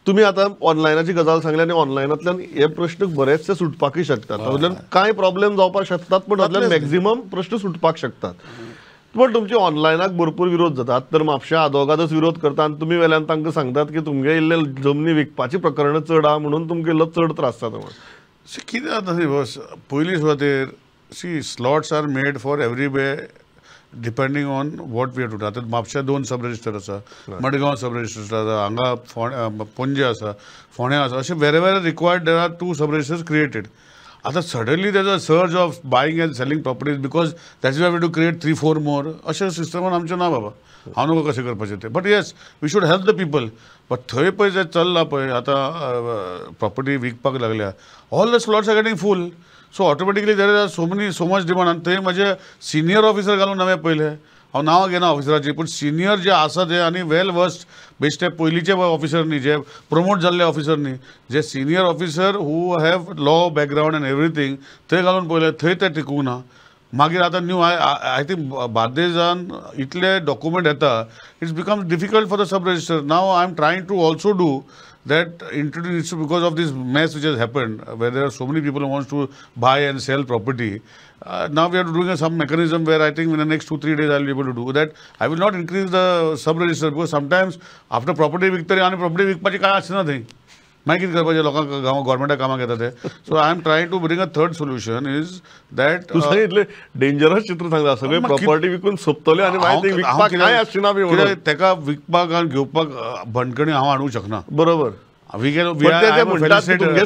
तुमी आतां ऑनलायनाची गजाल सांगली आनी ऑनलायनांतल्यान हे प्रश्न बरेचशे सुटपाकूय शकतात. तातूंतल्यान कांय प्रॉब्लेम जावपाक शकतात, पूण तातूंतल्यान मॅक्झिमम प्रश्न सुटपाक शकतात. पण तुमची ऑनलायनाक भरपूर विरोध जातात, तर म्हापश्या आदोगादच विरोध करता आनी तुमी वेल्यान तांकां सांगतात की तुमगे इल्ले जमनी विकपाची प्रकरणां चड आहा म्हणून तुमकां इल्लो चड त्रास जाता म्हणून. कितें जाता बस, पयली सुवातेर see slots are made for every way depending on what we have to do. आतां म्हापश्या 2 सब रजिस्टर आसा, मडगांव सब रजिस्टर आसा, हांगा पणजे आसा, फोंड्या आसा, अशें wherever required there are 2 sub registers created. आतां suddenly there is a surge of buying and selling properties because that's why we to create 3-4 more. अशें सिस्टमान आमचें ना बाबा, हांव नको कशें करपाचें तें. But yes, we should help the people. But थंय पळय जें चल्लां पळय आतां प्रॉपर्टी विकपाक लागल्या, all the slots are getting full. So automatically there are so many so much demand. आनी थंय म्हजे सिनियर ऑफिसर घालून नवे पयले, हांव नांवां घेना ऑफिसराची, पूण सिनियर जे आसा ते आनी वेल वर्स्ड बेश्टे पयलींचे ऑफिसर न्ही, जे प्रमोट जाल्ले ऑफिसर न्ही, जे senior officer who have law background and everything थंय घालून पळयले, थंय ते टिकूंक ना. मागीर आतां न्यू I think बार्देजान इतले डॉक्युमेंट येता, it's become difficult for the sub register. Now I am trying to also do that introduced because of this mess which has happened, where there are so many people who wants to buy and sell property. Now we are doing some mechanism where I think in the next 2-3 days I will be able to do that. I will not increase the sub-register because sometimes after property victory and property विकपाची काय आसना थंय, मागीर कितें करपाचें लोकांक गव्हर्मेंटाक कामाक येता ते. So I am trying to bring a third solution is that. तूं सांगितलें डेंजरस चित्र सांगता, सगळे प्रॉपर्टी विकून सोंपतले आनी मागीर ते विकपाक कांय आसना बी म्हणून. तेका विकपाक आनी घेवपाक बंदखणी हांव हाडूंक शकना. बरोबर.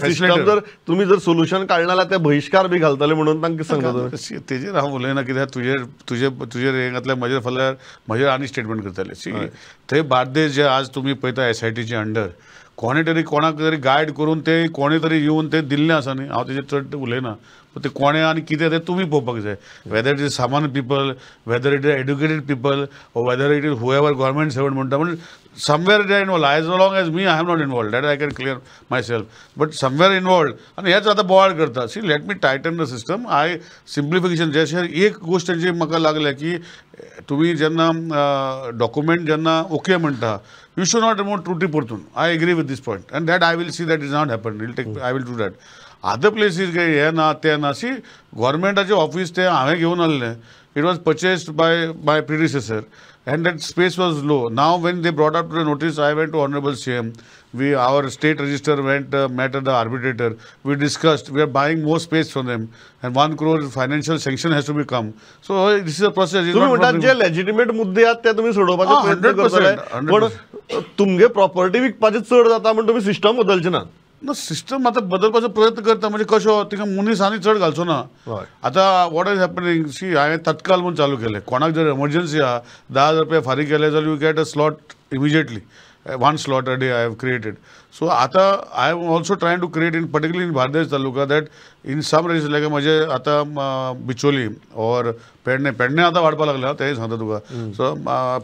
सिस्टम जर तुमी जर सोल्युशन काडना जाल्यार ते बहिश्कार बी घालतले म्हणून तांकां सांगता. तेजेर हांव उलयना कित्याक तुजेर तुजे तुजेर हें घातल्यार म्हजेर फाल्यां म्हजेर आनी स्टेटमेंट करतले. सी थंय बार्देज जे आज तुमी पळयता एसआयटीचे अंडर कोणे तरी कोणाक तरी गायड करून ते कोणे तरी येवन ते दिल्लें आसा न्ही, हांव तेजेर चड उलयना. पूण ते कोणे आनी कितें तें तुमी पळोवपाक जाय. वेदर it is सामान्य people, whether it is educated people, whether it is whoever government servant म्हणटा, पूण somewhere they are involved. As long as me, I am not involved, that I can clear myself, but somewhere involved. आनी हेच आतां बोवाळ करता. See, let me tighten the system. I simplification जशें एक गोश्ट जी म्हाका लागल्या की तुमी जेन्ना डॉक्युमेंट जेन्ना ओके म्हणटा, you should not remove त्रुटी परतून. I agree with this point and that I will see that is not happen. Will take, I will do that. Other places हें ना तें ना. सी गव्हर्मेंटाचें ऑफीस तें हांवें घेवन आसलें, it was purchased by my predecessor and that space was low. Now when they brought up to the notice, I went to Honorable CM. We, our state register went, met the arbitrator. We discussed, we are buying more space from them and 1 crore financial sanction has to be come. So this is a process. तुम्ही म्हणतात जे legitimate मुद्दे आहात ते तुम्ही सोडोवपाचो प्रयत्न करतले, पण तुमगे प्रॉपर्टी विकपाचे चड जाता म्हण तुम्ही सिस्टम बदलचे ना. ना, सिस्टम आतां बदलपाचो प्रयत्न करता. म्हणजे कशो तिका मनीस आनी चड घालचो ना. आतां what is happening, सी हांवें तत्काल म्हूण चालू केलें. कोणाक जर एमर्जन्सी आहा 10,000 रुपया फारीक केले जाल्यार you get a slot immediately. 1 slot a day I have created. So आतां I am also trying to create in particularly in Bardez taluka that in some register like म्हजे आतां बिचोली ऑर पेडणे, पेडणे आतां वाडपाक लागला तेंय सांगता तुका. सो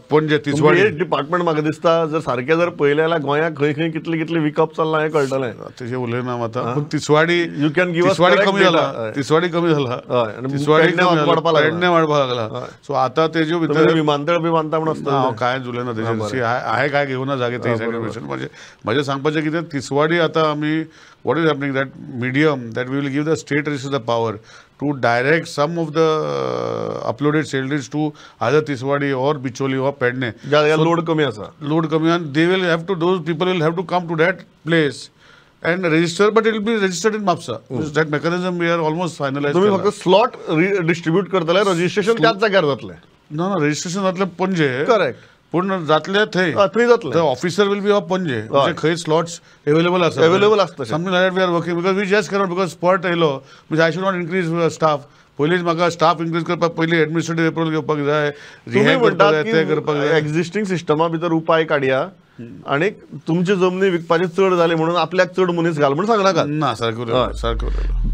पणजे तिसवाडी डिपार्टमेंट म्हाका दिसता जर सारकें जर पळयलें जाल्यार गोंयांत खंय खंय कितले कितले विकप चल्लां हें कळटलें. तेजें उलयना आतां. पूण Tiswadi you can give Tiswadi कमी जाला, तिसवाडी कमी जाला, तिसवाडी पेडणे वाडपाक लागला. सो आतां तेज्यो भितर विमानतळ बी बांदता म्हूण आसता. हांव कांयच उलयना तेजेर. हांवें कांय घेवना जागे ते इन्फॉर्मेशन. म्हणजे म्हजें सांगपाचें कितें, तिसवाडी आतां आमी what is happening that medium that we will give the state register the power to direct some of the uploaded salaries to either Tiswadi or Bicholim or Pedne. Load कमी आसा, लोड कमी, आनी they will have to, those people will have to come to that place and register, but it will be registered in Mapusa. That mechanism we are almost finalise. तुमी फक्त slot distribute करतले, registration त्याच जाग्यार जातलें. ना ना, registration जातलें Panaji. Correct. पूण जातले थंय थंय जातले. Officer will be of Panaji, म्हणजे खंय स्लॉट्स अवेलेबल आसा, अवेलेबल आसता. Something like that we are working because we just cannot, because spurt येयलो म्हणजे I should not increase staff. पयलींच म्हाका स्टाफ इन्क्रीज करपाक पयलीं एडमिनिस्ट्रेटीव एप्रुवल घेवपाक जाय, तुमी म्हणटात ते करपाक जाय. एक्झिस्टींग सिस्टमा भितर उपाय काडया आनी तुमची जमनी विकपाची चड जाली म्हणून आपल्याक चड मनीस घाल म्हूण सांगनाका. ना, सारकें सारकें.